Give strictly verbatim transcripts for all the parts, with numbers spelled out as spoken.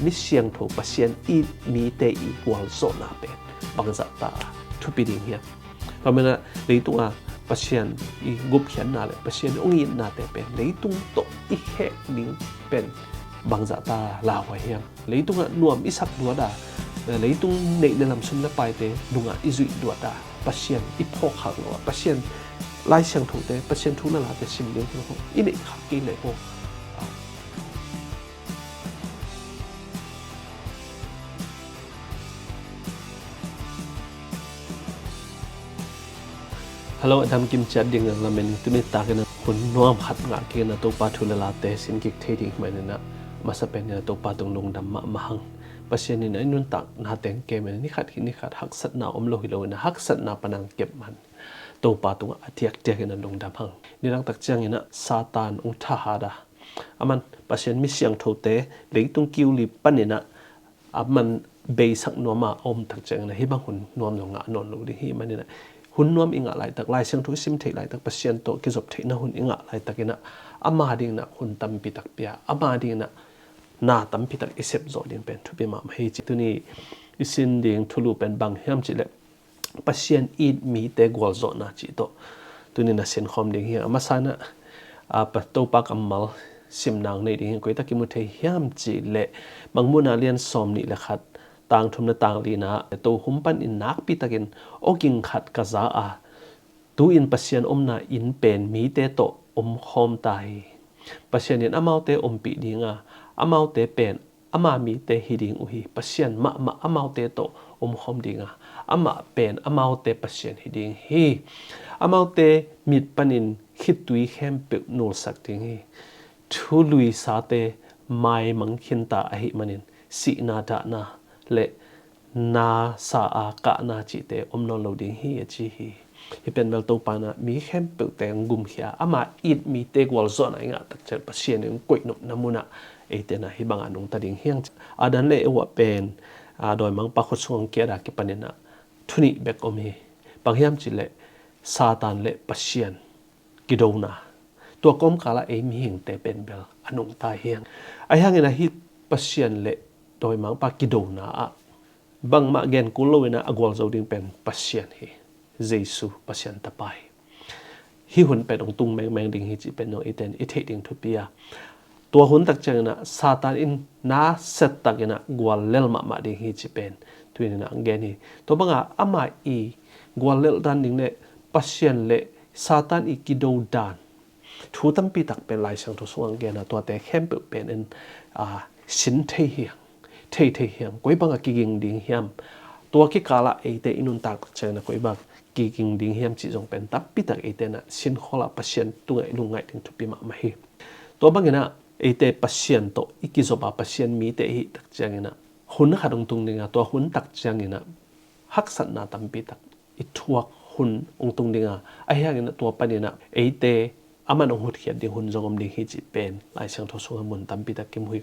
mi siangtho Pasian it mite i gualzawhna pen bangzah ta a thupi ding hiam? Tua manin ah leitung a Pasian i gupkhiatna le Pasian i hong itnate pen leitung tawh i khek ding pen bangzah ta lauhuai hiam? Leitung ah nuam i sak duat a, leitung neih le lam, sum le paite nungah i zuih duat a, Pasian i phawk khak lo a, Pasian Lai Siangthote, Pasian thu le late sim ding thu i neih khak kei leh maw? Hello, a dam kim ciat ding a lamen, tuni takin a hun nuam khat ngah kik in a Topa thu le late sin kik thei ding hih manin a, masa pen in a Topa tung lungdam mahmah hang. Pasian in a i nuntakna teng kem in a ni khat hi ni khat haksatna om lo hi lo in a, haksatna pan a kep man Topa tungah a diakdiak in a lungdam hang. Nidang tak ciangin a Satan hong thahat a, aman Pasian mi siangthote leitung kiu li panin a, aman beisak nuam a om tak ciangin a hih bang hun nuam zong ngah nawn lo ding hi. Manin a hun nuam i ngah laitak, Lai Siangtho i sim theih laitak, Pasian tawh kizop theihna hun i ngah laitakin a, ama dingin a hun tampi tak pia, ama dingin a na tampi tak i sep zawh ding pen thupi mahmah hi ci. Tuni i sin ding thulu pen bang hiam cih leh Pasian it mite gualzawhna cih tawh tuni in a sinkhawm ding hi. A masa in a, a, Pa, Topa kammal sim nang nei ding hi. Koi tak kimu thei hiam cih leh Mangmuhna lian sawm nih le khat, tang thum le tang li in a, tohum panin nakpi takin awging khat ka za a, tu-in Pasian omna inn pen mite tawh omkhawm ta hi. Pasian in amaute ompih ding a, amaute pen ama mite hi ding uh hi. Pasian mahmah amaute tawh omkhawm ding a, amah pen amaute Pasian hi ding hi. Amaute mit panin khitui khempeuh nulsak ding hi. Thului sate maimang khinta ahih manin sihna, dahna le na sa a kahna cihte om nawn lo ding hi, a ci hi. Hih pen bel Topa in a mi khempeuhte hong gumkhia, ama it mite gualzawhna i ngah tak ciang Pasian in hong koihnopna munah eite in a hih bangah nungta ding hi hang. Adam le Eva pen, a, dawimangpa khut sungah hong kiat a kipanin a thu nih bek om hi. Bang hiam cih leh Satan le Pasian kidona. Tua kawmkalah ei mihingte pen bel a nungta hi hang. Ahi hangin a hih Pasian le dawimangpa kidona ah bangmah gen kul lo in a, a gualzo ding pen Pasian hi. Jesu Pasian Tapa hi. Hih hun pen hong tung mengmeng ding hi cih pen zong eite in i theih ding thupi a, tua hun tak ciangin a Satan in nasia takin a guallel mahmah ding hi cih pen tuni in a hong gen hi. Tua banga ama i guallel dan ding le Pasian le Satan i kido dan thu tampi tak pen Lai Siangtho sungah hong gen a, tuate khempeuh pen in, a, sin thei hi hang, thei thei hi hang. Koi banga kiging ding hiam? Tua kikalah eite i nuntak tak ciangin a koi bang kiging ding hiam cih zong pen tampi tak eite in a sinkhol a Pasian tungah i lungngaih ding thupi mahmah hi. Tua bangin a eite Pasian tawh i kizop a Pasian mite i hih tak ciangin a hun khat hong tung ding a, tua hun tak ciangin a haksatna tampi tak i thuak hun hong tung ding a, ahi hangin a tua panin a eite aman hong hutkhiat ding hun zong om ding hi cih pen Lai Siangtho sungah mun tampi tak kimu hi.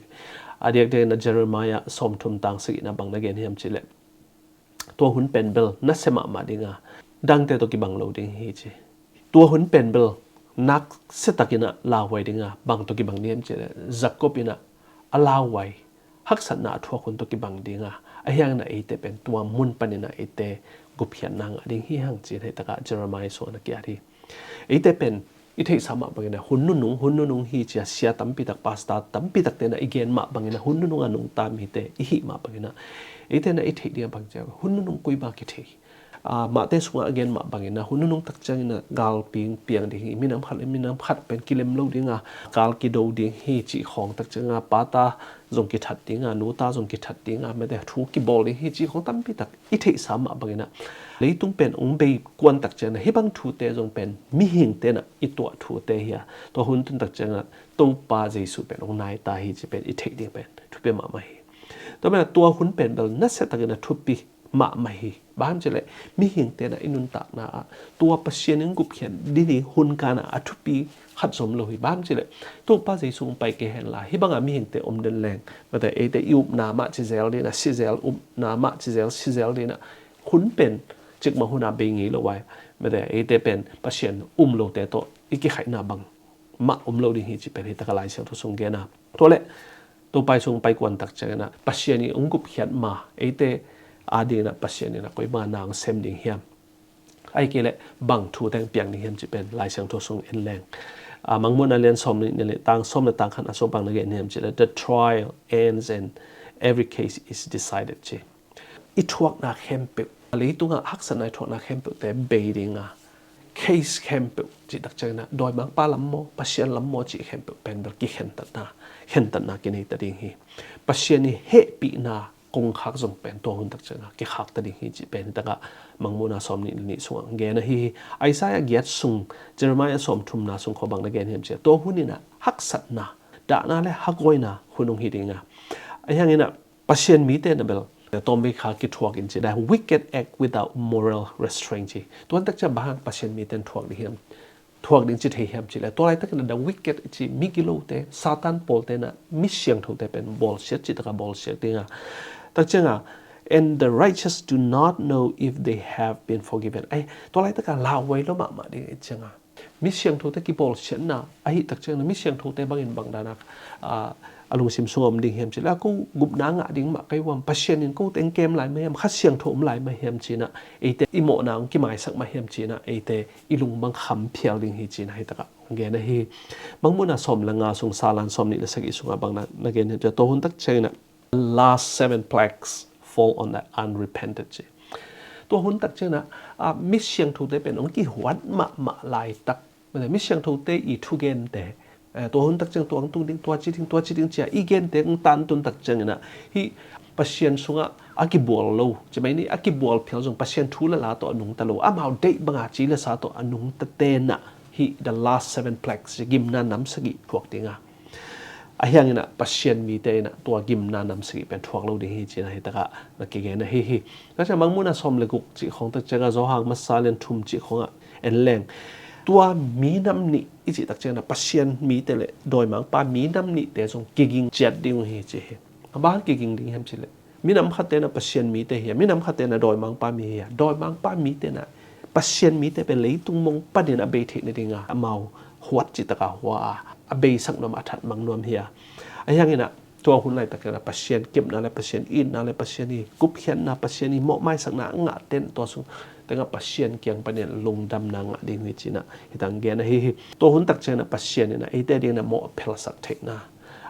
A diakdiakin a Jeremiah sawmthum tang sagih in a bang na gen hiam cih leh, tua hun pen bel nasia mahmah ding a, dangte tawh kibang lo ding hi ci. Tua hun pen bel nasia takin a lauhuai ding a, bang tawh kibang ding hiam cih leh Jacob in a a lauhuai, haksatna a thuak hun tawh kibang ding a, ahi hangin a eite pen tua mun panin a eite gupkhiatna ngah ding hi hang ci-in hih takah Jeremiah sungah na kiat hi. Eite pen i theihsa mah bangin a hun nunung, hun nunung hi ci a sia tampi tak, pastor tampi takte in a i gen mah bangin a hun nunung a nungta mite i hih mah bangin a eite in a i theih ding a bang ci a hun nunung koi bang kithei. A, Matthai sungah a gen mah bangin a hun nunung tak ciangin a galpi piang ding hi. Minam khat le minam khat pen kilem lo ding a, gal kido ding hi cih khawng tak ciangin a pata zong kithat ding a, nuta zong kithat ding a, mate thu kibawl ding hi cih khawng tampi tak i theihsa mah bangin a leitung pen hong bei kuan tak ciangin a hih bang thute zong pen mihingte in a i tuah thute hi a, tua hun tun tak ciangin a Topa Jesu pen hong nai ta hi cih pen i theih ding pen thupi mahmah hi. Tua manin a tua hun pen bel nasia takin a thupi mahmah hi. Bang hiam cih leh mihingte in a i nuntakna ah tua Pasian in gupkhiat ding hun kan a a thupi khat zong om lo hi. Bang hiam cih leh Topa Jesu hong pai kei hen la hih banga mihingte om den leng, mate eite i upna mah ci zel ding a, si zel, upna mah ci zel, si zel ding a, hun pen cikmah hun a bei ngei lo a, mate eite pen Pasian um lote tawh i kikhaihna bang mah om lo ding hi cih pen hih takah Lai Siangtho sung gen a. Tua leh Topa ii sung pai kuan tak ciangin ah Pasian ii hong gupkhiat ma, eite adingin ah Pasian in ah koima na hong sem ding hiam? Ahih kei leh bang thu teng piang ding hiam cih pen Lai Siangtho sung en leng. Ah, Mangmuhna lian sawm nih, nih le tang sawm le tang khat a sung bang na gen hiam cih leh, "The trial ends and every case is decided," ci. I thuakna khempeuh, leitungah haksatna i thuakna khempeuhte bei dinga, case khempeuh cih tak ciangin ah dawimangpa lam maw, Pasian lam maw cih khempeuh pen bel kikhentatna, khentatna kinei ta ding hi. Pasian ii hehpihna kongkhak zong pen tua hun tak ciangin ah kikhak ta ding hi cih pen hi takah Mangmuhna sawm nih le nih sungah gen ahi hi. Isaiah giat sung, Jeremiah sawm thumna sung khawng bang na gen hiam cih leh, tua hun in ah haksatna, dahna le hagawina hun hong hi dinga, ahi hangin ah Pasian mite in ah bel tawmvei kha kithuak in ci, "The wicked act without moral restraint," ci. Tua hun tak ciang bang hang Pasian mite in thuak ding hiam, thuak ding ci thei hiam cih leh, tua laitakin ah the wicked ci, migilote, Satan pawlte in ah mi siangthote pen bawlsiat cih takah bawlsiat dinga. Tak ciangah, "And the righteous do not know if they have been forgiven." Ai, tua laitakah lauhuai lo mahmah ding i ciangah, mi siangthote kibawlsiatna ahih tak ciangin ah mi siangthote bangin bang danin ah, a lungsim sungah om ding hiam cih leh, "Ko gupna ngah ding mah ka hi uh hiam? Pasian in kote hong kem lai mah hiam? Kha Siangtho om lai mah hiam?" ci-in ah eite i mawhna hong kimaisak mah hiam ci-in ah eite i lung bang kham phial ding hi ci-in ah hi takah hong gen ahi hi. Mangmuhna sawm le nga sung, Salan sawm nih le sagih sungah bang na, na gen hiam cih leh, tua hun tak ciangin ah, "The last seven plagues fall on the unrepentant," ci. Tua hun tak ciangin ah, ah, mi siangthote pen hong kihuat mahmah laitak, mi siangthote i thugente, eh, tua hun tak ciang tua hong tung ding, tua ci ding, tua ci ding ci-a i gente hong tangtun tak ciangin ah, hih Pasian sungah a kibual lo, ci mai ni, a kibual phial zong Pasian thu le la tawh a nungta lo, amau deih banga ci le sa tawh a nungtate in ah hih the last seven plagues, gimna nam sagih thuak dinga. Ahi hangin ah Pasian mite in ah tua gimna nam sagih pen thuak lo ding hi ci-in ah hi takah na kigen ahi hi. Tua ciang Mangmuhna sawm le guk cih khawng tak ciangah, Johan masa lian thum cih khawngah en leng, tua minam nih i cih tak ciangin ah Pasian mite le dawimangpa minam nihte zong kiging ciat ding uh hi ci hi. A bang hang kiging ding hiam cih leh, minam khatte in ah Pasian mite hi a, minam khatte in ah dawimangpa mi hi a, dawimangpa mite in ah Pasian mite pen leitung mong panin a bei theih nadinga amau huat cih takah hua a, a beisak nuam, a thatmang nuam hi a. Ahi hangin ah tua hun laitakin ah Pasian kepna le Pasian itna le Pasian ii gupkhiatna, Pasian ii mawhmaisakna a ngahte in tua sung tengah Pasian kiang panin lungdamna ngah ding uh hi ci-in ah hi tang gen ahi hi. Tua hun tak ciangin ah Pasian in ah eite adingin ah mawhphelsak theihna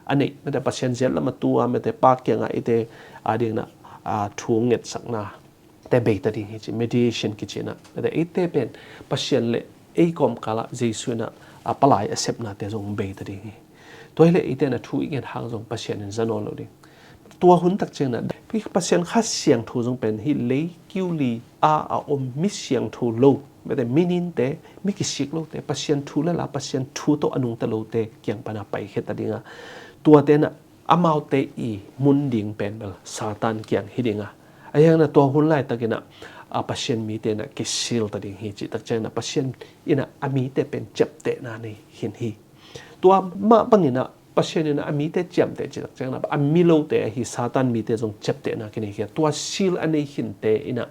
a neih, mate Pasian ziat lam a tu a, mate Pa kiangah eite adingin ah, a, thu ngetsakna te bei ta ding hi ci, mediation kici-in ah, mate eite pen Pasian le ei kawmkalah Jesu in ah, a, palai a sepnate zong bei ta ding hi. Tua hi leh eite in ah thu i nget hang zong Pasian in za nawn lo ding. Tua hun tak ciangin ah Pasian Kha Siangtho zong pen hih lei kiu li a a om mi siangtho lo, mate mi ninte, mi kisik lote, Pasian thu le la, Pasian thu tawh a nungta lote kiang pan a paikhia ta dinga, tuate in ah amaute i mun ding pen bel Satan kiang hi dinga. Ahi hangin ah tua hun laitakin ah, a, Pasian mite in ah kisil ta ding hi cih tak ciangin ah Pasian in ah a mite pen ciaptehna nei khin hi. Tua mah bangin ah Pasian in ah a mite ciamteh cih tak ciangin ah a mi lote ahi Satan mite zong ciaptehna kinei khia. Tua sil a nei khinte in ah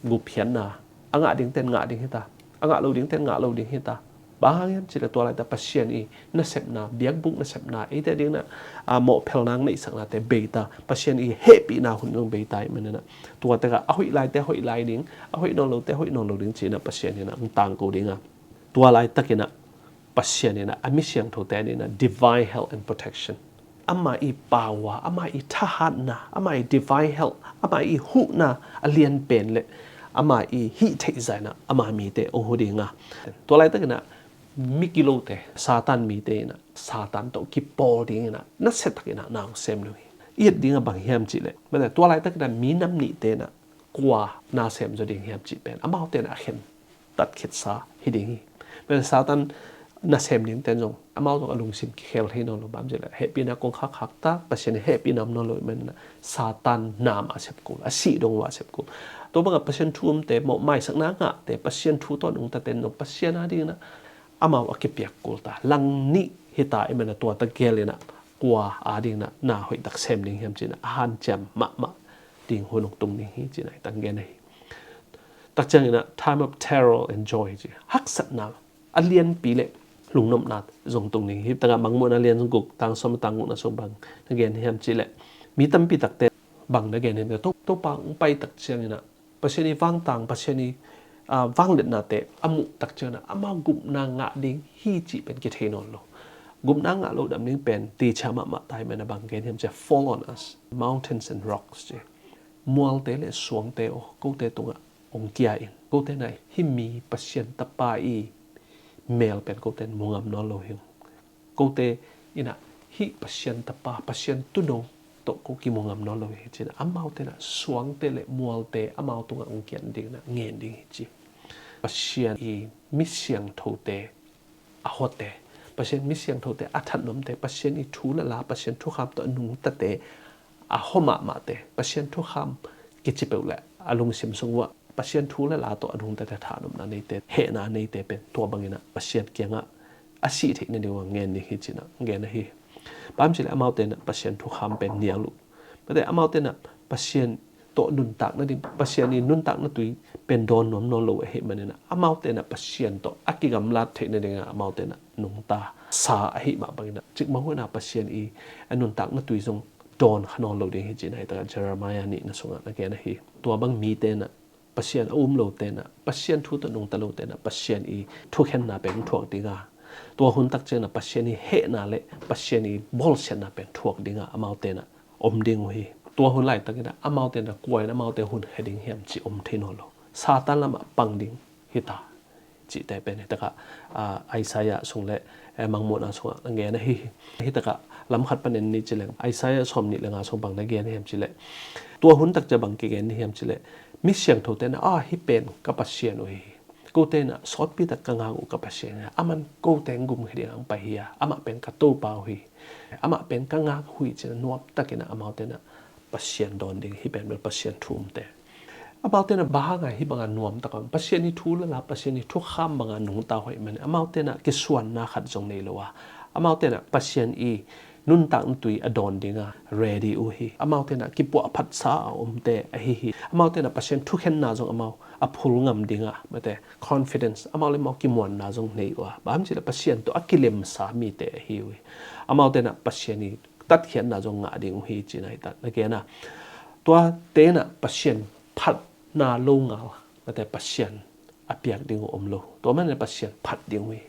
gupkhiatna a ngah dingte in ngah ding hi ta, a ngah lo dingte in ngah lo ding hi ta. Bang hang hiam cih leh tua laitak Pasian ii nasepna, biakbuk nasepna, eite adingin ah, a, mawhphelna neihsaknate bei ta, Pasian ii hehpihna hun zong bei ta ahih manin ah, tua takah a hoih laite hoih lai ding, a hoih nawn lote hoih nawn lo ding ci-in ah Pasian in ah hong tangko dinga. Tua laitakin ah Pasian in ah a mi siangthote adingin ah divine help and protection, ama ii power, ama ii thahatna, ama ii divine help, ama ii huhna a lianpen le ama ii hih theih zah in ah ama mite hong hu dinga. Tua laitakin ah migilote, Satan mite in ah Satan tawh kipawl dingin ah nasia takin ah na hong sem lo hi. I et ding ah bang hiam cih leh, mate tua laitakin ah minam nihte in ah kua na sem zaw ding hiam cih pen amaute in ah a khen tat khitsa hi ding hi. Mate Satan nasem dingte in zong amau zong a lungsim kikhel thei nawn lo, bang hang hiam cih leh hehpihna kongkhak khak ta, Pasian ii hehpihna om nawn lo ahih manin ah Satan na mah a sep kul, a sih dong mah a sep kul. Tua bangah Pasian thu omte, mawhmaisakna ngahte, Pasian thu tawh nungtate in zong Pasian adingin ah amau a kipiak kul ta. Lang nih hi ta ahih manin ah tua tak gelin ah kua adingin ah na hoih tak sem ding hiam ci-in ah a hanciam mahmah ding hun hong tung ding hi ci-in ah hi tang gen ahi. Tak ciangin ah time of terror and joy ci, haksatna a lianpi le lungnopna zong tung ding hi. Takah Mangmuhna lian guk tang sawm tang gukna sung bang na gen hiam cihleh, mi tampi takte bang na gen hiam cihleh, To, Topa hong pai tak ciangin ah Pasian i vangtang, Pasian i, ah, vangliatnate a muh tak ciangin ah amau gupna ngah ding hi cih pen kithei nawn lo. Gupna ngah loh dam ding pen ticia mahmah tai, mana bang gen hiam cihleh, fall on us, mountains and rocks ci. Mualte le suangte aw, kote tungah hong kia in. Kote na hih mi Pasian tapa i mel pen kote in mu ngam nawn lo hi. Kote in ah hih Pasian tapa, Pasian tuuno tawh ko kimu ngam nawn lo hi ci-in ah, amaute na suangte le mualte amau tungah hong kiat ding na ngen ding hi ci. Pasian i mi siangthote a huate, Pasian mi siangthote a thatnuamte, Pasian i thu le la, Pasian thukham tawh a nungtate a hua mahmahte, Pasian thukham kici peuh le a lungsim sung uah Pasian thu le la tawh a nungtate, thatnuamna neite, hehna neite pen tua bangin ah Pasian kiangah a sih theih nading uh a ngen ding hi ci-in ah gen ahi. Bang hiam cihleh amaute na Pasian thukham pen nial uh, mate, amaute na Pasian tawh nuntak nading, Pasian i nuntakna tui pen dawn nuam nawn lo ahih manin ah, amaute na Pasian tawh a kigamlat theih nadingah amaute na nungta sa ahih mah bangin ah, cikmah hun ah Pasian i a nuntakna tui zong dawn kha nawn lo ding hi ci-in ah, hi takah Jeremiah nihna sungah na gen ahi. Tua bang mite na, Pasian a um lote na, Pasian thu tawh nungta lote na, Pasian i thukhenna pen thuak ding a, tua hun tak ciangin ah Pasian i hehna le Pasian i bawlsiatna pen thuak ding a, amaute na om ding uh hi. Tua hun laitakin ah amaute na kua in amaute hun khia ding hiam cih om thei nawn lo. Satan lamah pang ding hi ta, cihte pen hi takah, ah, Isaiah sung le, eh, Mangmuhna sungah a ngen ahi hi. Hi takah lam khat panin ni ci leng, Isaiah sawmnih le nga sung bang na gen hiam cihleh, tua hun tak ciang bang kigen ni hiam cihleh, mi siangthote na, ah, hih pen ka Pasian uh hi. Kote na sawtpi tak ka ngak uh ka Pasian hi. Aman kote hong gum khia ding hong pai hi a, amah pen ka Topa uh hi, amah pen ka ngak uh hi ci-in ah nuam takin ah amaute na Pasian dawn ding, hih pen bel Pasian thu umte. Amaute na bang hang a hih banga nuam tak a om, Pasian i thu le la, Pasian i thukham banga nungta uh ahih manin, amaute na kisuanna khat zong nei lo a, amaute na Pasian i nuntakna tui a dawn ding a ready uh hi. Amaute na kipuahphatsa a omte ahi hi. Amaute na Pasian thukhenna zong amau a phul ngam ding a, mate, confidence, amau le amau kimuanna zong nei uh a, bang hiam cihleh Pasian tawh a kilemsa mite ahi uh hi. Amaute na Pasian i tatkhiatna zong ngah ding uh hi ci-in ah, hi takah na gen a. Tuate na Pasian phatna lo ngal, mate, Pasian a piak ding uh om lo. Tua manin ah Pasian phat ding uh hi.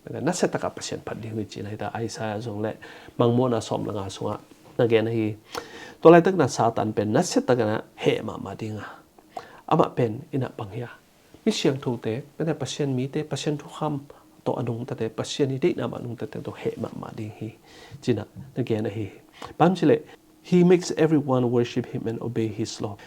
Mate, nasia takah Pasian phat ding uh hi ci-in ah, hi takah Isaiah sung le Mangmuhna sawm le nga sungah na gen ahi. Tua laitakin ah Satan pen nasia takin ah heh mahmah ding a, amah pen in ah bang hiam, mi siangthote, mate, Pasian mite, Pasian thukham tawh a nungtate, Pasian i deihna banga nungtate tawh heh mahmah ding hi ci-in ah na gen ahi. Bang hiam cihleh, he makes everyone worship him and obey his law.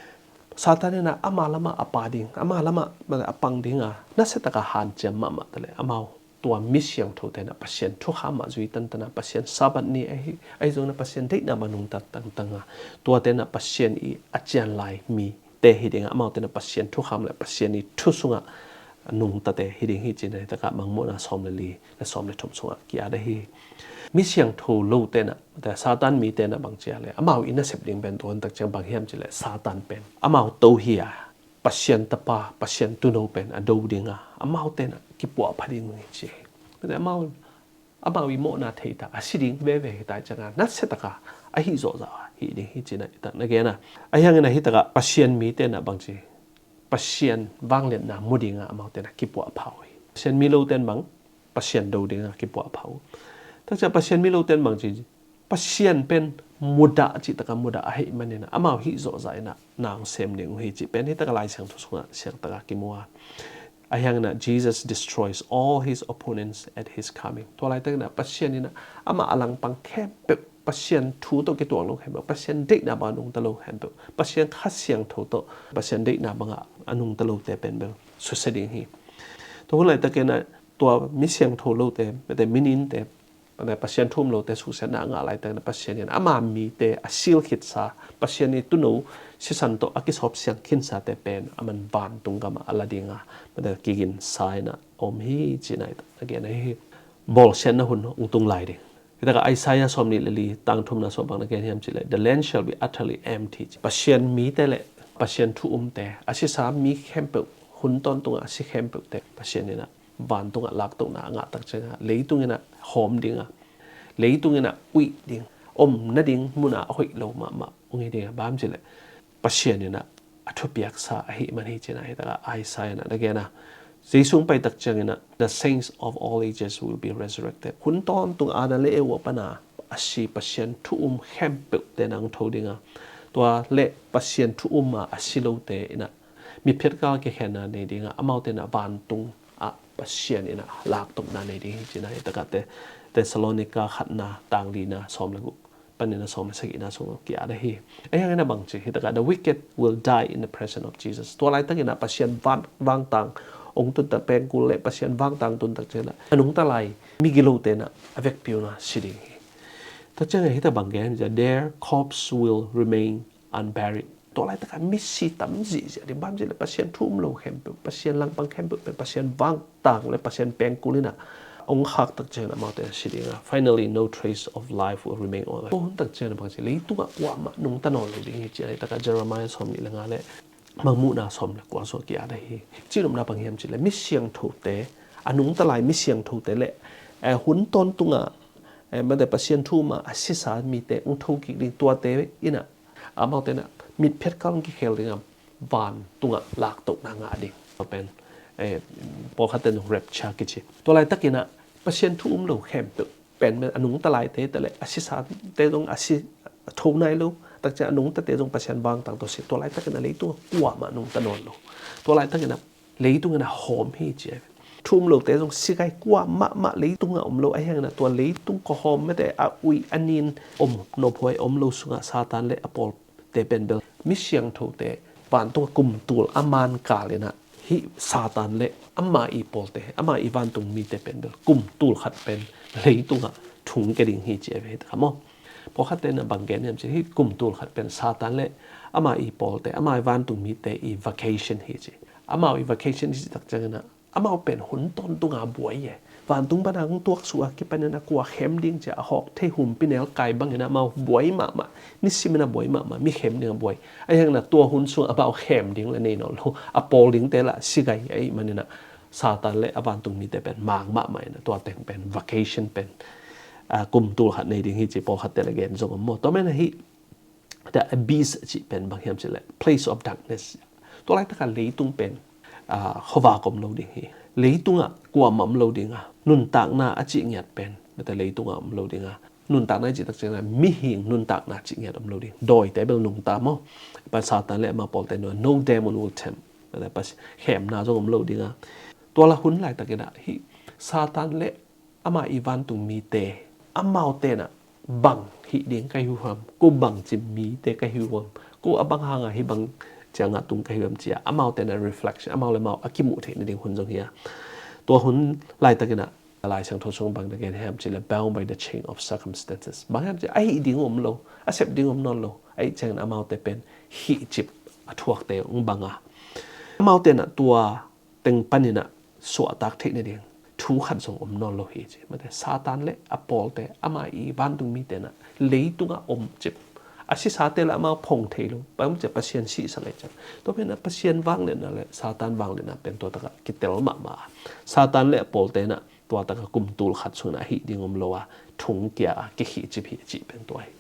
Satan in ah ama lamah a pa ding, ama lamah, mate, a pang ding a, nasia takah hanciam mahmah taleh, amau tua mi siangthote na Pasian thukham mah zui tantan a, Pasian Sabbath ni ahi, ahi zongin ah Pasian deihna banga nungta tangtang a, tuate na Pasian i a cian lai mite hi ding a, amaute na Pasian thukham le Pasian i thu sungah nungtate hi ding hi ci-in ah, hi takah Mangmuhna sawm le li le sawm le thum sungah ki-at ahi. Mi siangtho lote na, Satan mite na bang ci hiam leh, amau i nasep ding pen tua hun tak ciang bang hiam cihleh, Satan pen amau to hi a, Pasian tapa, Pasian tuuno pen a do ding a, amaute na kipuahpha ding uh hi ci hi. Mate, amau amau i mawhna thei ta, a si ding veve hi ta ciangin ah, nasia taka a hih zawhzah a hih ding hi ci-in ah, hi takah na gen a. Ahi hangin ah, hi takah Pasian mite na bang ci, Pasian vangliatna mu ding a amaute na kipuahpha uh hi. Pasian mi lote in bang, Pasian do ding a kipuahpha uh. Tak ciang Pasian mi lote in bang ci, Pasian pen mudah cih takah mudah ahih manin ah, amau hih zawhzah in ah na hong sem ding uh hi cih pen hi takah Lai Siangtho sungah siang takah kimu a. Ahi hangin ah, Jesus destroys all his opponents at his coming. Tua laitakin ah Pasian in ah amah a langpang khempeuh, Pasian thu tawh kituak lo khempeuh, Pasian deihna banga nungta lo khempeuh, Pasian Kha Siangtho tawh Pasian deihna banga a nungta lote pen bel susia ding hi. Tua hun laitakin ah tua mi siangtho lote, mate, mi ninte, Pasian thu um lote suksiatna a ngah laitakin ah Pasian in ama mite a seal khitsa, Pasian i tuuno sisan tawh a kisawp siang khinsate pen aman vantung gamah a la ding a, mate, kiginsa in ah om hi ci-in ah, hi takah na gen ahi hi. Bawlsiatna hun hong tung lai ding. Hi takah Isaiah sawmnih le li tang thumna sungah bang na gen hiam cihleh, "The land shall be utterly empty." Pasian mite le Pasian thu umte, a sisa mi khempeuh, hun tawntungah a si khempeuhte Pasian in ah vantungah laktohna a ngah tak ciangah leitung inah hawm dinga, leitung inah uih ding, om nading munah a hoih lo mahmah ung hi dinga, bang hiam cileh Pasian inah a thupiaksa ahi man hi cinah, hi takah Isaiah inah na gena, Jesu hong pai tak cianginah the saints of all ages will be resurrected. Hun tawntung Adam le Eva pana a si Pasian thu um khempeuhte na hong tho dinga, tua le Pasian thu um a a si lote inah mitphiatkal kikhenna nei dinga, amaute inah vantung ah Pasian inah laktohna nei ding hi cinah, hi takah Te- Thessalonica khatna tang lina sawm le guk panin a sawm le sagihna sung kia da hi. Ahi hangin a bangci hi takah the wicked will die in the presence of Jesus. Tua laitakinah Pasian vang- vangtang ong tuntak pengkul le Pasian vangtang tuntak cianah a nungta lai migilote inah a vekpi unah si ding hi. Tua ciangah hi ta bang gen, their corpse will remain unburied. Tua laitakah misi tam zihziah ding, bang hiam cileh Pasian thu um lo khempeuh, Pasian langpang khempeuh pen Pasian vangtang le Pasian pengkul inah ong khak tak cianah amaute a si dinga. Finally, no trace of life will remain on earth. Tua hun tak cianah bang ci, leitungah kuamah nungta nawn lo ding hi ci, a hi takah Jeremiah sawm nih le nga le Mangmuhna sawm le kua sua kia da hi. Cinopna bang hiam cileh mi siangthote, a nungta lai mi siangthote le, eh, hun tawntungah, eh, mate Pasian thu um a a sisa mite ong tho kik ding, tuate inah amaute inah mitphiatkal kikhel dinga vantungah laktohna ngah ding. Tua pen, eh, pawlkhatte nung rapture kici. Tua laitakinah Pasian thu um lo khempeuh pen a nungta laite tale a sisate zong a si a tho nai lo, tak ciang a nungtate zong Pasian vangtang tawh si, tua laitakinah leitungah kuamah nungta nawn lo. Tua laitakinah leitung inah hawm hi ci. Thu um lote zong si gai, kuamah mah leitungah om lo. Ahi hangin a tua leitung kawhawm mate a uih a nin om nophuai om lo sungah Satan le a pawlte pen bel mi siangthote vantungah kumtul a man kal inah hih Satan le ama i pawlte, ama i vantung mite pen bel kumtul khat pen leitungah thung ke ding hi ci a ve hi takah maw. Pawlkhatte inah bang gen hiam ci, hih kumtul khat pen Satan le ama i pawlte, ama i vantung mite i vacation hi ci. Amau i vacation hi ci tak cianginah amau pen hun tawntunga buai e. Vantung pana hong tuaksuh a kipanin a kua khem ding cia a hawk thei humpinelkai bangin amau buai mahmah. Nisimin a buai mahmah, mi khem ding a buai. Ahi hangin a tua hun sung amau khem ding le nei nawn lo, a pawl dingte lah si gai ahih manin a Satan le a vantung mite pen mang mahmah in a tua teng pen vacation pen, a, kum tul khat nei ding hi ci pawlkhatte le gen zong om maw. Tua manin a hih the abyss a cih pen bang hiam cih leh place of darkness. Tua laitakah leitung pen, a, khuavak om lo ding hi. Leitungah kuamah om lo ding a, nuntakna a cih ngiat pen mate leitungah om lo ding a, nuntakna i cih tak ciangin a mihing nuntakna cih ngiat om lo ding. Dawite bel nungta maw. Pan Satan le ama pawlte nua, no demon will tempt. Mate pas khemna zong om lo ding a. Tua la hun laitakin a hih Satan le ama i vantung mite, amaute na bang hih ding ka hi uh hiam, ko bang ci mite ka hi uh hiam, ko a bang hanga hih bang cianga tung ka hi uh hiam cia, amaute na reflection, amau le amau a kimuh theih nading hun zong hi a. Tua hun laitakin a Lai Siangtho sung bang na gen hiam cih leh bound by the chain of circumstances. Bang hiam cih a hih ding om lo, a sep ding om nawn lo, a hih ciangin amaute pen hih cip a thuakte ong bang a. Amaute na tua teng panin a suahtak theih nading thu khat zong om nawn lo hi ci. Mate Satan le a pawlte, ama i vantung mite na leitungah om cip, a sisate le amau phong thei lo, bang hiam cih Pasian sihsak ahih ciang. Tua pen a Pasian vangliatna le Satan vangliatna pen tua takah kitel mahmah a. Satan le a pawlte na tua takah kum tul khat sungin a hih ding om lo a, thung kia a kikhih cip hi cih pen tua hi.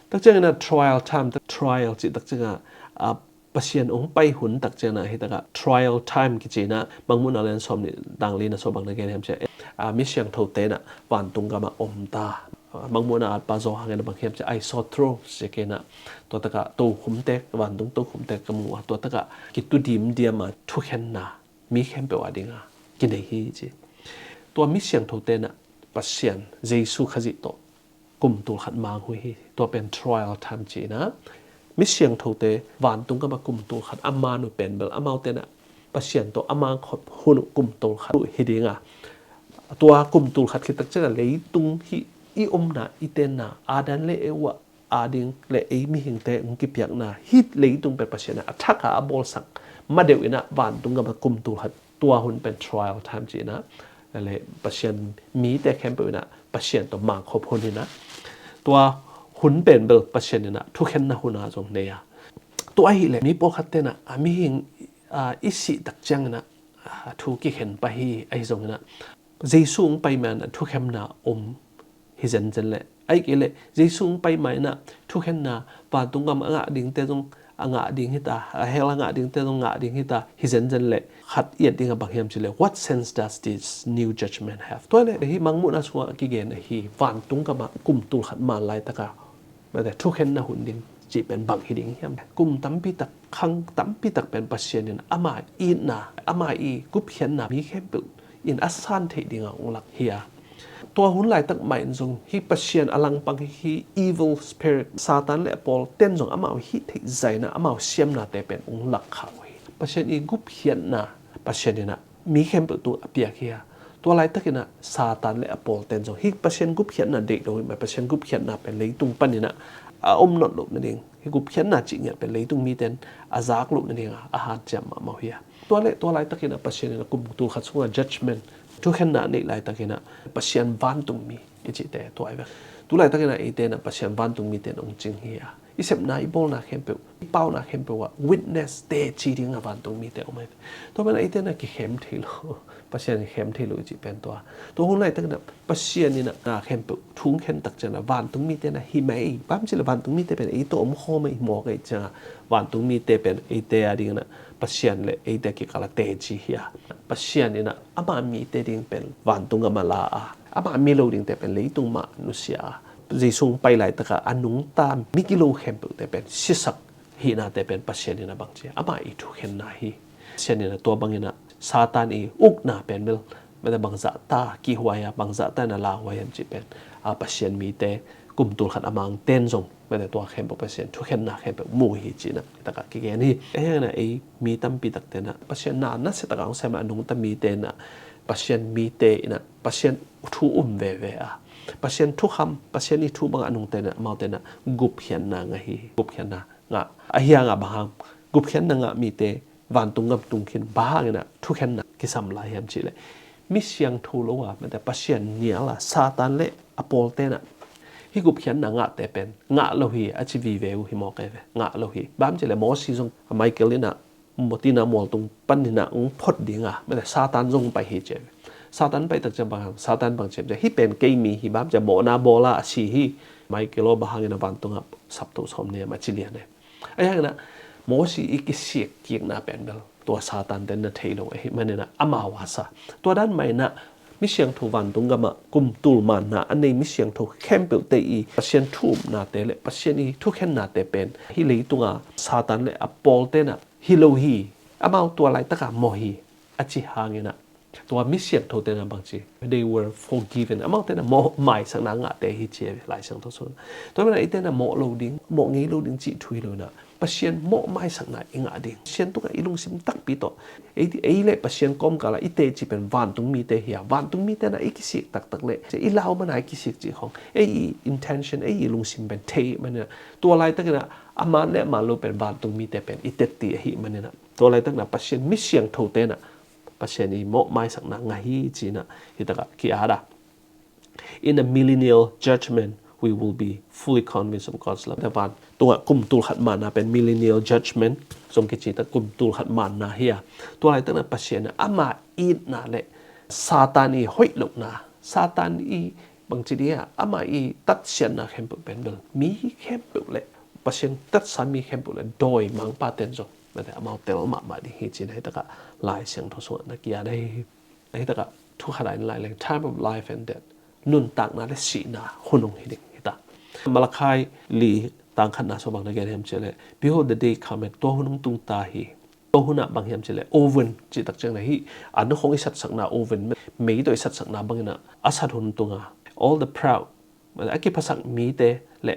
Tak ciangin a trial time, trial cih tak ciangin a, a, Pasian ong pai hun tak ciangin a hih takah trial time kici in a, Mangmuhna lian sawm nih tang li na sawm bang na gen hiam cih leh, a, mi siangthote na vantung gamah om ta. A, Mangmuhna atpa Johan in a bang hiam cih leh, I saw thrones ci kei in a, tua takah tokhumte, vantung tokhumte ka mu a, tua takah kitu dimdiam a thukhenna mi khempeuh a dinga kinei hi ci. Tua mi siangthote na Pasian Jesu Khazih tawh kum tul khat mang uh hi. Tua pen trial time ci in a, mi siangthote vantung gamah kum tul khat a man uh pen bel amaute na Pasian tawh a mangkhop hun uh kum tul khat uh hi ding a. Tua kum tul khat khit tak ciangin a leitung hih i omna, i tenna, Adam le Eva a ding le ei mihingte ong kipiakna hih leitung pen Pasian a thak a a bawlsak ma deuh in a vantung gamah kum tul khat, tua hun pen trial time ci in a, le Pasian mite khempeuh in a Pasian tawh mangkhop hun in a, tua hun pen bel Pasian in a thukhenna hun a zong nei a. Tua ahih leh mi pawlkhatte na a mihing, a, i sih tak ciangin a, a, a thu kikhen pah hi. Ahi zongin ah Jesu hong pai ma-in ah thukhemna om hi zenzen leh, ahih kei leh Jesu hong pai ma-in ah thukhenna, vantung gam a ngah dingte zong a ngah ding hi ta, a hell a ngah dingte zong ngah ding hi ta hi zenzen leh, khat i et ding a bang hiam cih leh, what sense does this new judgment have? Tua leh hih Mangmuhna sungah kigen ahi vantung gam ah kum tul khat maan laitak a, mate, thukhenna hun ding cih pen bang hi ding hiam? Kum tampi tak, khang tampi tak pen Pasian in ama itna, ama i gupkhiatna mi khempeuh in a san theih dingah hong lak hi a, tua hun laitak mah in zong hih Pasian a langpang hih evil spirit, Satan le a pawlten zong amau hih theih zaina, amau siamnate pen hong lak kha uh hi. Pasian i gupkhiatna Pasian in ah mi khempeuh tung a piak hi a, tua laitakin ah Satan le a pawlten zong hih Pasian gupkhiatna deih lo hi mah, Pasian gupkhiatna pen leitung panin ah a om nawn loh nading, hih gupkhiatna cih ngiat pen leitung mite in a zak loh nading a, a hanciam mahmah uh hi a. Tua leh tua laitakin ah Pasian in ah kum tul khat sungah judgment, thukhenna a neih laitakin ah Pasian vantungmi i cihte tua hi ve. Tu laitakin ah eite in ah Pasian vantungmite in hong cing hi a, i sepna i bawlna khempeuh, i pauna khempeuh ah witness teci ding a vantungmite om hi ve. Tua pen ah eite in ah kikhem thei lo, Pasian kikhem thei lo i cih pen tua. Tua hun laitakin ah Pasian in ah na khempeuh thu hong khen tak ciangin ah vantungmite in ah hi mai, bang hiam cih leh vantungmite pen ei tawh om khawm a hi mawk ahih ciangin ah vantungmite pen eite a dingin ah Pasian le eite kikal ah teci hi a, Pasian in ah ama mite ding pen vantung gam ah la a, ama mi lo dingte pen leitung mah nusia a, Jesu hong pai laitak a a nungta mi gilo khempeuhte pen sisak hihnate pen Pasian in ah bangci, ama i thukhenna hi. Pasian in ah tua bangin ah Satan i ukna pen bel, mate, bangzahta kihhuai a, bangzahta in ah lauhuai hiam cih pen, a, Pasian mite kum tul khat a mangten zong, mate, tua khempeuh Pasian thukhenna khempeuh mu hi ci-in ah hi takah kigen hi. Ahi hangin ah ei mi tampi takte in ah Pasian na nasia takah hong sem a, a nungta mite in ah, Pasian mite in ah Pasian thu um veve a, Pasian thukham, Pasian i thu bangah a nungta in ah, amaute in ah gupkhiatna ngah hi. Gupkhiatna ngah, ahi hangah bang hang gupkhiatna ngah mite vantung gam tung khin, bang hangin ah thukhenna kisam lai hiam cih leh, mi siangtho lo a, mate, Pasian nial a, Satan le a pawlte in ah hih gupkhiatna ngahte pen ngah lo hi a ci vive uh hi mawk e ve, ngah lo hi. Bang hiam cih leh Mosi zong Michael in ah, Mosi in ah mualtung panin ah hong phot ding a, mate, Satan zong pai hi ci e ve. Satan pai tak ciang bang hang, Satan bang ci e ve, hih pen kei mi hi, bang hiam cih leh mawhna bawl a a si hi. Michael aw, bang hangin ah vantung ah sapto sawm na hiam a ci lian e. Ahi hangin ah Mosi i kisik kikna pen bel tua Satan ten na thei lo ahih manin ah amau a sa. Tua dan mah in ah mi siangtho vantung gam ah kum tul manna a nei mi siangtho khempeuhte i Pasian thu upnate le Pasian i thukhennate pen hih leitung a Satan le a pawlte in ah hi lo hi, amau tua laitak a mawh hi a cih hangin ah tua mi siangthote in ah bangci, they were forgiven. Amaute in ah mawh maisakna ngahte hi ci e Lai Siangtho sungah. Tua manin ah eite in ah mawh lo ding, mawh ngei lo ding cih thu hi lo in ah, Pasian mawh maisakna i ngah ding, Pasian tungah i lungsim takpi tawh, ei, ei le Pasian kawmkal ah i teci pen vantung mite hi a, vantung mite in ah i kisik taktak leh, i lau man a i kisik cih khawng, ei i intention, ei i lungsim pen thei manin ah, tua laitakin ah a man le a man lo pen vantung mite pen i tetti ahih manin ah, tua laitakin ah Pasian mi siangthote in ah Pasian i mawh maisakna ngah hi ci-in ah hi takah ki-at a. In the millennial judgment, we will be fully convinced of God's love. Tua tungah kum tul khat manna pen millennial judgment zong kici tak, kum tul khat manna hi a. Tua laitak in ah Pasian in ah ama itna le Satan i hoih lohna, Satan i bangci ding a, ama i tatsiatna khempeuh pen bel mi khempeuh le Pasian tatsa mi khempeuh le dawimangpate'n zong, mate, amau tel mahmah ding hi ci-in ah hi takah Lai Siangtho sungah na ki-at ahi hi. Ahi takah thu khat ah en lai leng, time of life and death, nuntakna le sihna hun hong hi ding hi ta. Malakai li tang khatna sungah bang na gen hiam cih leh, behold, the day cometh, tua hun hong tung ta hi. Tua hun ah bang hiam cih leh oven cih tak ciang na hi, an khawng i satsakna oven, mei tawh i satsakna bangin ah a sat hun tung a, all the proud, a kiphasak mite le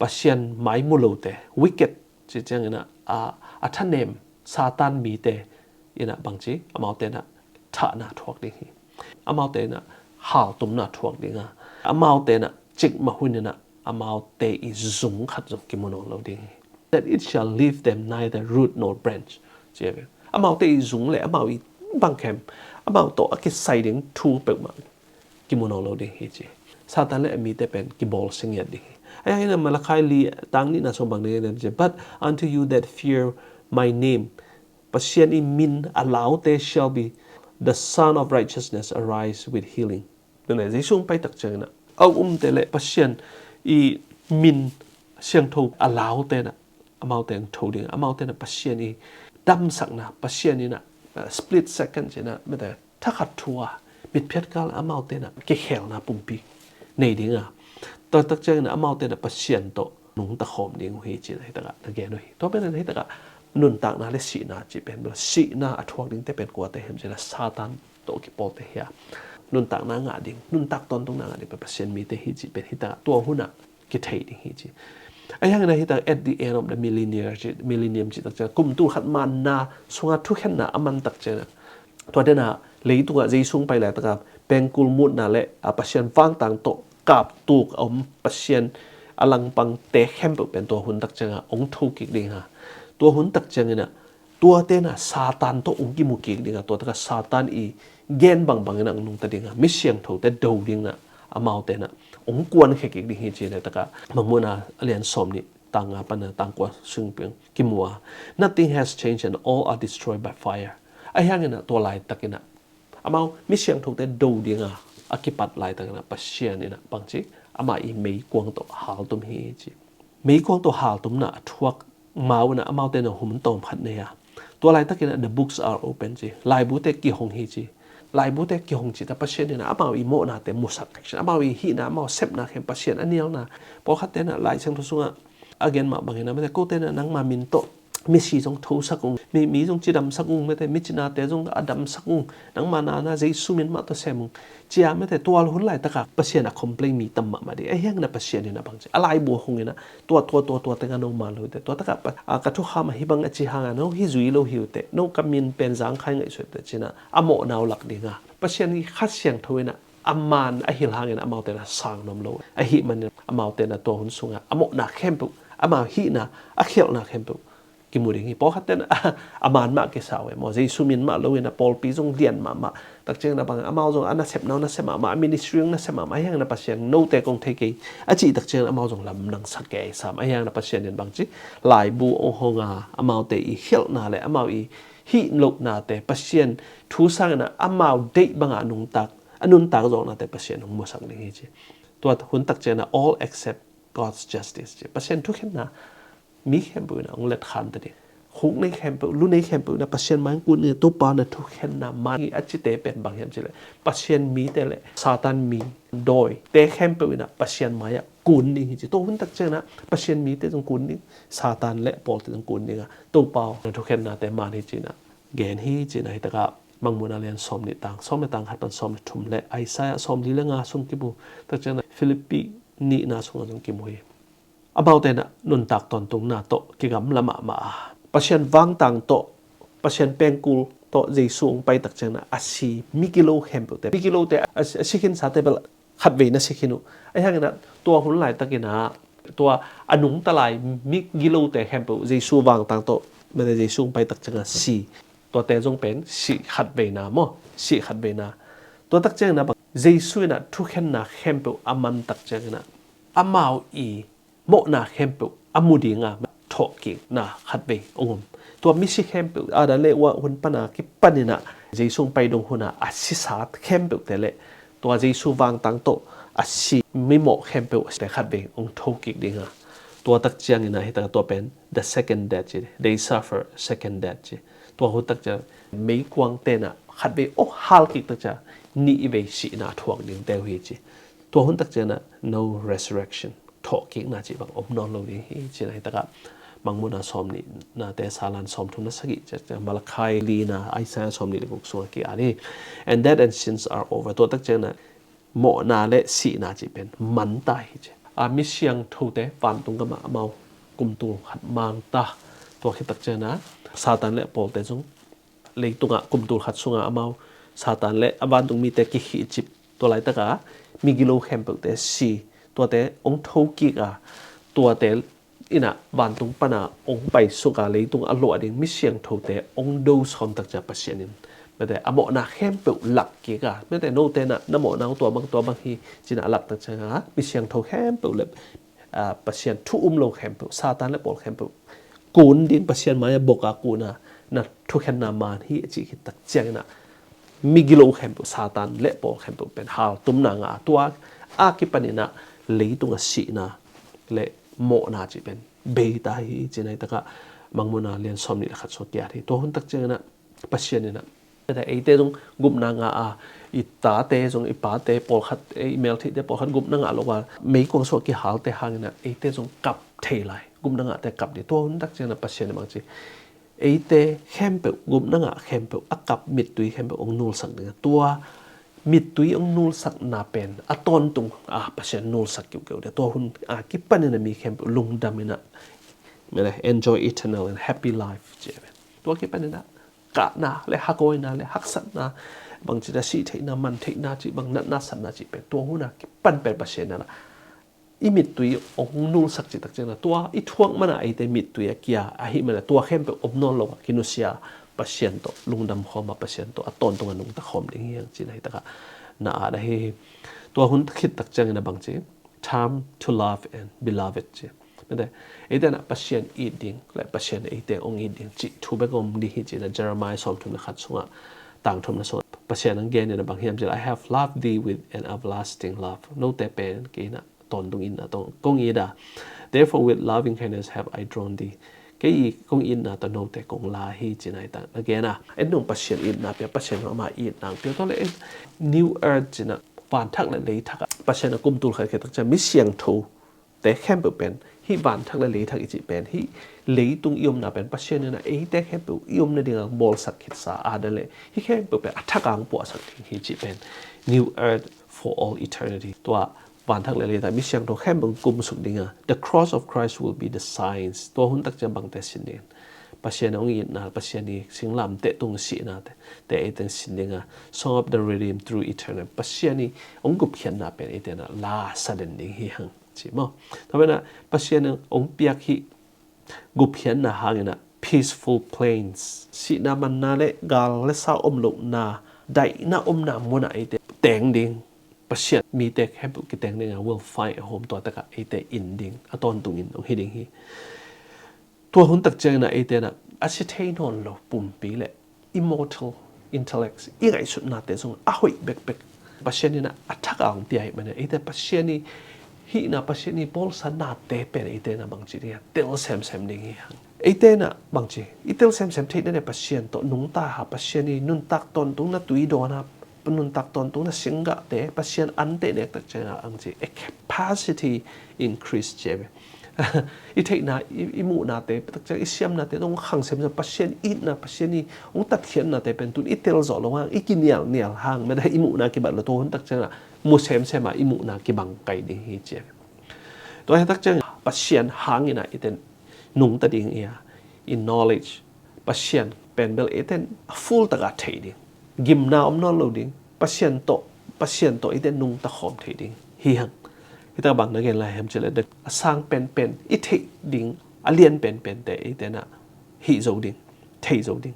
Pasian mai mu lote, wicked cih ciangin ah, a, a thanem Satan mite in ah bangci, amaute in ah thahna thuak ding hi. Amaute in ah haltumna thuak ding a, amaute in ah cikmah hunin ah amaute i zung khat zong kimu nawn lo ding hi. That it shall leave them neither root nor branch. Ci a ve. Amaute i zung le amau i bangkhem, amau tawh a kisai ding thu peuhmah kimu nawn lo ding hi ci. Satan le a mite pen kibawlsia ngiat ding hi. Ahi hangin ah Malakai li tang nihna sungah bang na gen hiam cih leh, but unto you that fear my name, Pasian i min a laute shall be The Sun of Righteousness arise with healing. Tua le Jesu hong pai tak ciangin ah a umte le Pasian i min siangtho a laute in ah amaute hong tho ding, amaute in ah Pasian i damsakna, Pasian in ah, uh, split second ci-in ah, mete thakhat thu a mitphiat kal amaute in ah kikhelna pumpi nei ding a, tua tak ciangin ah amaute in ah Pasian tawh nungta khawm ding uh hi ci-in ah hi takah na gen uh hi. Tua pen in ah hi takah nuntakna le sihna cih pen bel, sihna a thuak dingte pen kuate hiam cih ah Satan tawh kipawlte hi a, nuntakna ngah ding, nuntak tawntungna ngah ding pen Pasian mite hi cih pen hi takah tua hun ah kithei ding hi ci. Ahi hangin ah hi takah at the end of the millennium ci, millennium cih tak ciang kum tul khat manna sungah thukhenna a man tak ciangin ah, tua den ah leitungah Jesu hong pai laitak a pengkul mutna le a Pasian vangtang tawh kaptuk a om Pasian a langpangte khempeuh pen tua hun tak ciangah hong tho kik ding a, tua hun tak ciangin ah tuate in ah Satan tawh hong kimu kik ding a, tua tak ah Satan i gen bangbang in ah hong nungta ding a, mi siangthote do ding in ah amaute in ah hong kuankhia kik ding hi ci-in ah hi takah Mangmuhna a lian sawmnih tang nga pan a tang kua sung pen kimu a, "Nothing has changed and all are destroyed by fire." Ahi hangin ah tua laitakin ah amau mi siangthote do ding a, a kipat laitakin ah Pasian in ah bangci, amah i meikuang tawh haltum hi ci. Meikuang tawh haltumna a thuak mau in ah amaute in ah hun tawm khat nei a, tua laitakin ah the books are open ci, laibute kihong hi ci. Laibute kihong cih tak Pasian in ah amau i mawhnate musak, amau i hihna, amau sepna khempeuh, Pasian a nialna. Pawlkhatte in ah Lai Siangtho sungah a gen mah bangin ah, mete kote in ah nangma min tawh misi zong thosak ung, mi, mi zong cidamsak ung, mete micinate zong a damsak ung, nangma na na Jesu min mah tawh sem ung, ci-a mete tua hun laitak a Pasian a complain mi tam mahmah ding. Ahi hangin ah Pasian in ah bangci, a laibu hong in ah tua, tua, tua, tua teng a no man lo uh teh, tua tak ah pa, a, ka thukham ah hih bang a ci hang a no hih zui lo hi uh teh, no ka min pen zangkhai ngaihsut uh teh ci-in ah a mawhna uh lak ding a, Pasian i Kha Siangtho in ah a man a hilh hangin amaute in ah sang nuam lo. Ahih manin amaute in ah tua hun sungah a mawhna khempeuh, amau hihna, a khialhna khempeuh kimu ding hi. Pawlkhatte in ah a man mah kisa uh e maw, Jesu min mah lo in ah pawlpi zong lian mahmah, tak ciangin ah bang amau zong a nasepna uh nasep mahmah, a ministry zong nasep mahmah, ahi hangin ah Pasian note kong thei kei a cih tak ciangin amau zong lamdang sa kei sam. Ahi hangin ah Pasian in bangci, laibu hong hong a, amaute i khialhna le amau i hih lohnate, Pasian thu sangin ah amau deih bangah a nuntak, a nuntak zawhnate Pasian hong musak ding hi ci. Tua hun tak ciangin ah all accept God's justice ci. Pasian thukhenna mi khempeuh in ah hong letkhan ta ding. Khuk nei khempeuh, lu nei khempeuh in ah Pasian mai hong kun ding, Topa na thukhenna man hi a cite pen bang hiam cih leh, Pasian mite le Satan mi dawite khempeuh in ah Pasian mai ah kun ding hi ci. Tua hun tak ciangin ah Pasian mite zong kun ding, Satan le pawlte zong kun ding a, Topa aw na thukhennate man hi ci-in ah gen hi ci-in ah hi takah Mangmuhna lian sawmnih tang, sawm le tang khat pan sawm le thum le Isaiah sawmli le nga sung kimu, tak ciangin ah Philippi nihna sungah zong kimu hi. Amaute in ah nuntak tawntungna tawh kigamla mahmah a, Pasian vangtang tawh, Pasian pengkul tawh Jesu hong pai tak ciangin ah a si migilo khempeuhte, migilote a, a si khinsate bel khatvei na si khin uh. Ahi hangin ah tua hun laitakin ah tua a nungta lai migilote khempeuh Jesu vangtang tawh, mete Jesu hong pai tak ciangin ah si, tuate zong pen si khatveina maw, si khatveina. Tua tak ciangin ah bang, Jesu in ah thukhenna khempeuh a man tak ciangin ah amau i mawhna khempeuh a mu ding a, thawhkikna khatvei hong om. Tua misi khempeuh, Adam le Eva hun pan a kipan in ah Jesu hong pai dong hun a a sisa khempeuhte le tua Jesu vangtang tawh a si mimawh khempeuhte khatvei hong thokik ding a, tua tak ciangin ah hi tak a tua pen the second death ci, they suffer second death ci. Tua hun tak ciang meikuangte in ah khatvei hong halkik tak ciang nihvei sihna thuak dingte uh hi ci. Tua hun tak ciangin ah no resurrection, thawhkikna cih bang om nawn lo ding hi ci-in ah hi takah Mangmuhna sawmnihnate, Salan sawmthum le sagih, Malakhai lina, Isaiah sawmnih le guk sungah ki-at hi. And death and sins are over. Tua tak ciangin ah mawhna le sihna cih pen man ta hi ci. A, mi siangthote vantung gamah amau kum tul khat mang ta. Tua khit tak ciangin ah Satan le a pawlte zong leitungah kum tul khat sungah amau Satan le a vantung mite kikhihcip, tua laitakah migilo khempeuhte si, tuate hong thokik a, tuate in ah vantung pana hong paisuk a, leitung a luah ding mi siangthote hong do sawn tak ciang Pasian in, mete a mawhna khempeuh lak kik a, mete note in ah na mawhna uh tua bang tua bang hi ci-in ah a lak tak ciangah mi siangtho khempeuh le, a, Pasian thu um lo khempeuh, Satan le pawl khempeuh kun ding, Pasian mai-ah bok a kun a, na thukhenna man hi a cih khit tak ciangin ah migilo khempeuh, Satan le pawl khempeuh pen haltumna ngah a, tua a kipaninah leitunga sihna le mawhna cih pen bei ta hi, ci-in ahitakah Mangmuhna lian sawmnih le khat sung kiat hi. Tua hun tak cianginah Pasian inah eite zong gupna ngah a, i tate zong, i pate pawlkhat, i meltheihte pawlkhat gupna ngah lo a, meikuang sungah kihalte hanginah eite zong kap thei lai, gupna ngahte kap ding. Tua hun tak cianginah Pasian in bang ci, eite khempeuh, gupna ngah khempeuh a kap mittui khempeuh hong nulsak ding a, tua mittui hong nulsakna pen a tawntung a Pasian nulsak kiukiu ding. Tua hun a kipaninah mi khempeuh lungdam inah enjoy eternal and happy life, ci a pen. Tua kipaninah kahna le hakawina le haksatna, bangci a sih theihna, man theihna cih bang, natna satna cih pen tua hun a kipan pen Pasian inah i mittui hong nulsak cih tak cianginah tua i thuak mana eite mittui a kia ahih mana tua khempeuh om nawn lo a kinusia Pasian tawh lungdam khawm a, Pasian tawh a tawntunga nungta khawm ding hi hang, ci-in ahitakah na at ahi hi. Tua hun khit tak cianginah bang ci, time to love and beloved, ci. Mate, eite inah Pasian it ding le Pasian eite hong it ding cih thu bek om ding hi, ci-inah Jeremiah sawmthum le khat sungah, tang thumna sungah Pasian hong gen inah bang hiam cih leh, "I have loved thee with an everlasting love." Note pen kei inah tawntung itna tawh kong it a, "Therefore with loving kindness have I drawn thee." Kei i kong itna tawh note kong la hi, ci-in ahitakah na gen a, en nung Pasian itna pia, Pasian ama itna pia. Tua le en New Earth, ci-inah vanthak le leithak ah Pasian a kum tul khat khit tak ciang mi siangtho te khempeuh pen hih vanthak le leithak i cih pen, hih leitung i omna pen Pasian inah eite khempeuh i omna dinga bawlsak khitsa a, dan le hih khempeuh pen a thak a hong puahsak ding hi, cih pen New Earth for all eternity. Tua vanthak le leithak mi siangtho khempeuh kumsuk dinga, the cross of Christ will be the signs. Tua hun tak ciang bangte sin ding? Pasian hong itna, Pasian i singlamteh tung sihnate, te eite sin dinga, song of the redeemed through eternal. Pasian i hong gupkhiatna pen eite inah la sa den ding hi hang, ci maw. Tua pen ah Pasian in hong piak hih gupkhiatna hanginah peaceful plains, sihna manna le gal le sa om lohna, daihna omna munah eite teng ding. Pasian mite khempeuh kiteng dinga, will find a home, tua takah eite in ding, a tawntungin hong hi ding hi. Tua hun tak cianginah eite inah a si thei nawn lo pumpi le immortal intellects, i ngaihsutnate zong a hoih bekbek Pasian inah a thak a hong pia ahih manin eite Pasian i hihna, Pasian i bawlsa nate pen eite inah bangci dinga tel semsem ding hi hang. Eite inah bangci i tel semsem theihna le Pasian tawh nungta ha, Pasian i nuntak tawntungna tui dawn ha, nuntak tawntungna singgahte, Pasian ante nek tak ciangah ang ci, a capacity increase, ci a ve. I theihna, i, i muhnate tak ciang, i siamnate zong khang semsem, Pasian itna, Pasian i hong tatkhiatnate pen tun i tel zawh lo hang, i kinialnial hang, mate, i muhna kibat lo, tua hun tak ciangah mu semsem a i muhna kibang kai ding hi, ci a ve. Tua hi tak ciang Pasian hanginah eite nungta ding hi a, i knowledge, Pasian pen bel eite a full taka thei ding, gimna om nawn lo ding, Pasian tawh, Pasian tawh eite nungta khawm thei ding hi hang. Hi tak bang na gen lai hiam cih leh, a sang penpen, i theih ding a lian penpente eite inah hih zo ding, thei zo ding.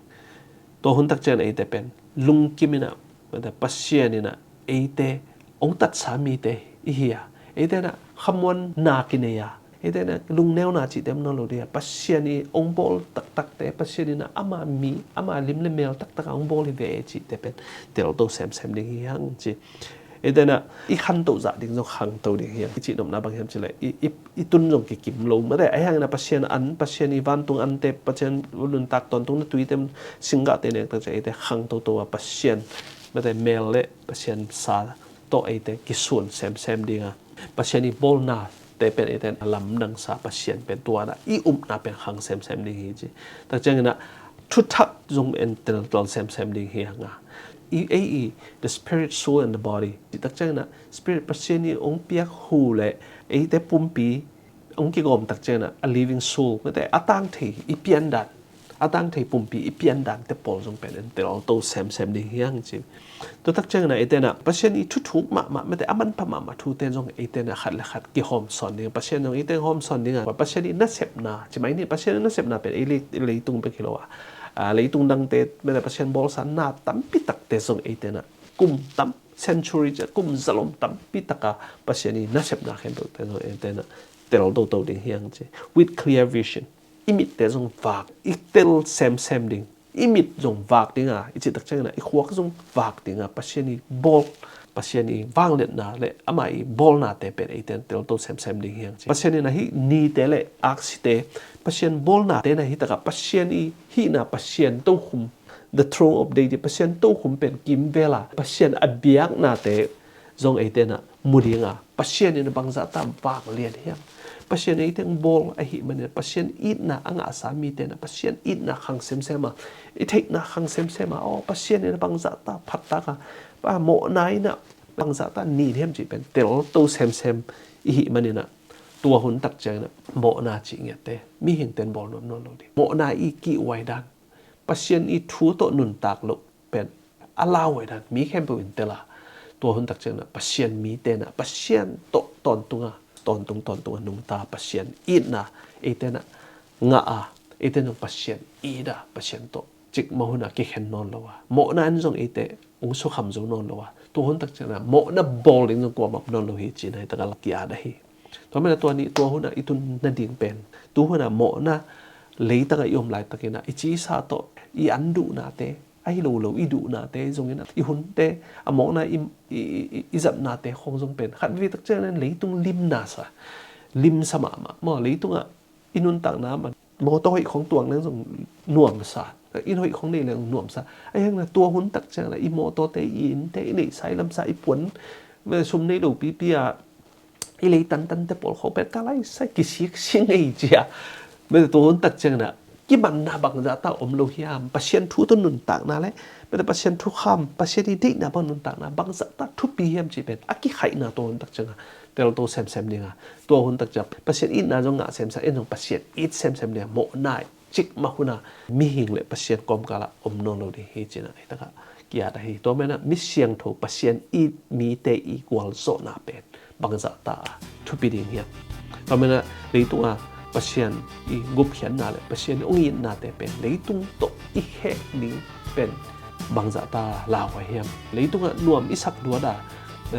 Tua hun tak ciang eite pen lungkim inah, mate, Pasian inah eite hong tatsa mite i hi a, eite inah khamuanna kinei a, eite inah lungneuna cihte om nawn lo ding a, Pasian i hong bawl taktakte, Pasian inah ama mi, ama lim le mel taktak a hong bawl hi ve e cihte pen telto semsem ding hi hang, ci. Eite inah i khanto zah ding zong khangto ding hi hang. I cihnopna bang hiam cih leh i, i, i tun zong kikim lo, mate, ahi hanginah Pasian an, Pasian i vantung ante, Pasian nuntak tawntungna tuite, singgahte nek tak ciang eite khangtoto a, Pasian, mate, mel le Pasian sa tawh eite kisuan semsem ding a, Pasian i bawlnate pen eite a lamdangsa Pasian pen tua inah i upna pen khang semsem ding hi, ci. Tak cianginah thuthak zong en teltel semsem ding hi hang a. I, ei i, the spirit, soul and the body, ci tak cianginah spirit, Pasian i hong piak hu le eite pumpi hong kigawm tak cianginah a living soul, mate, a tang thei i piandan, a tang thei pumpi i piandante pawl zong pen en telto semsem ding hi hang, ci. Tua tak cianginah eite inah Pasian i thuthuk mahmah, mate, a manpha mahmah thute zong eite inah khat le khat kihawmsawn ding, Pasian zong eite hawmsawn ding a, Pasian i nasepna, ci mai ni, Pasian i nasepna pen ei lei, leitung bek hi lo a, a, leitung dangte, mate, Pasian bawlsa na tampi takte zong eite inah kum tam, century, kum zalom tampi taka Pasian i nasepna khempeuhte zong eite inah tel toto ding hi hang, ci. With clear vision, i mitte zong vak, i tel semsem ding, i mit zong vak dinga, i cih tak ciangin ah i khuak zong vak dinga, Pasian i bawl, Pasian i vangliatna le ama i bawlnate pen eite in telto semsem ding hi hang ci. Pasian in ah hih nite le aksite, Pasian bawlnate na hi taka Pasian i hihna, Pasian tokhom, the throne of deity, Pasian tokhom pen kimvel a Pasian a biaknate zong eite in ah mu dinga, Pasian in bangzah ta vanglian hiam? Pasian eite in bawl ahih manin Pasian itna a ngahsa mite in ah Pasian itna khang semsem a, i theihna khang semsem a, aw, Pasian in bangzah ta phat taka, a, mawhna in ah bangzah ta nin hiam cih pen telto semsem i hih manin ah, tua hun tak ciangin ah mawhna cih ngiatte mihingte in bawl nuam nawn lo ding. Mawhna i kihhuai dan, Pasian i thu tawh nuntak loh pen a lauhuai dan mi khempeuh in tel a, tua hun tak ciangin ah Pasian mite in ah Pasian tawh tawntung a, tawntung tawntung a nungta, Pasian itna eite in ah ngah a, eite in zong Pasian it a, Pasian tawh cikmah hun a kikhen nawn lo a, mawhna in zong eite hong sukham zo nawn lo a, tua hun tak ciangin ah mawhna bawl ding zong kuamah om nawn lo hi cih na hi taka la ki-at ahi. Tua manin ah tua nih, tua hun a i tun nading pen, tu hun a mawhna leitang a i om laitakin ah i cisa tawh i an duhnate, ahi lo lo i duhnate zongin ah i hunte, a mawhna i, i, i, i, i zapnate khong zong pen khat vei tak ciangin leitung limna sa, limsa mahmah maw, leitungah i nuntakna mah, mawtaw hoih khong tuang leng zong nuamsa, inn hoih khong nei leng nuamsa. Ahi hangin ah tua hun tak ciangin ah i mawtawte, i innte, i neihsa, i lamsa, i puan, sum nei lo pipi a i lei tantante pawl khawng pen ka laisai kisiksik ngei cia. Mete tua hun tak ciangin ah kimanna bangzah ta om lo hiam? Pasian thu tawh nuntakna le mete Pasian thukham, Pasian i deihna bang nuntakna bangzah ta thupi hiam cih pen a kikhaihna tua hun tak ciangin ah telto semsem dinga, tua hun tak ciang Pasian itna zong ngah semsem, en zong Pasian it semsem dinga, mawhna cikmah hun a mihing le Pasian kawmkal ah om nawn lo ding hi cih na hi taka ki-at ahi. Tua manin ah mi siangtho, Pasian it mite i gualzawhna pen bangzah ta a thupi ding hiam? Tua manin ah leitung a Pasian i gupkhiatna le Pasian i hong itnate pen leitung tawh i khek ding pen bangzah ta lauhuai hiam? Leitungah nuam i sak duat a,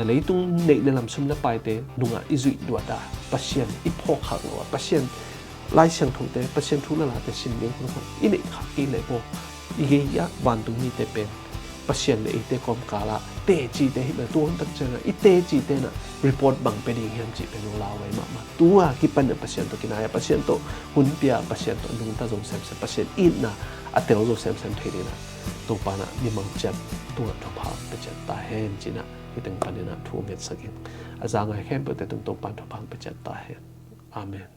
leitung neih le lam, sum le paite nungah i zuih duat a, Pasian i phawk khak lo a, Pasian Lai Siangthote, Pasian thu le late sim ding hun khawng i neih khak kei leh bawk, i gei ah vantung mite pen Pasian le eite kawmkal ah tecite hi mah, tua hun tak ciangin ah i tecite in ah report bang pia ding hiam cih pen hong lauhuai mahmah. Tua kipan in Pasian tawh kinai a, Pasian tawh hun pia, Pasian tawh nungta zo semsem, Pasian itna a tel zo semsem thei dingin ah Topa in ah mimang ciat tungah thupha pia ciat ta hen cih na hih teng panin ah thu ngetsak ing. A za ngai khempeuhte tung Topa in thupha pia ciat ta hen. Amen.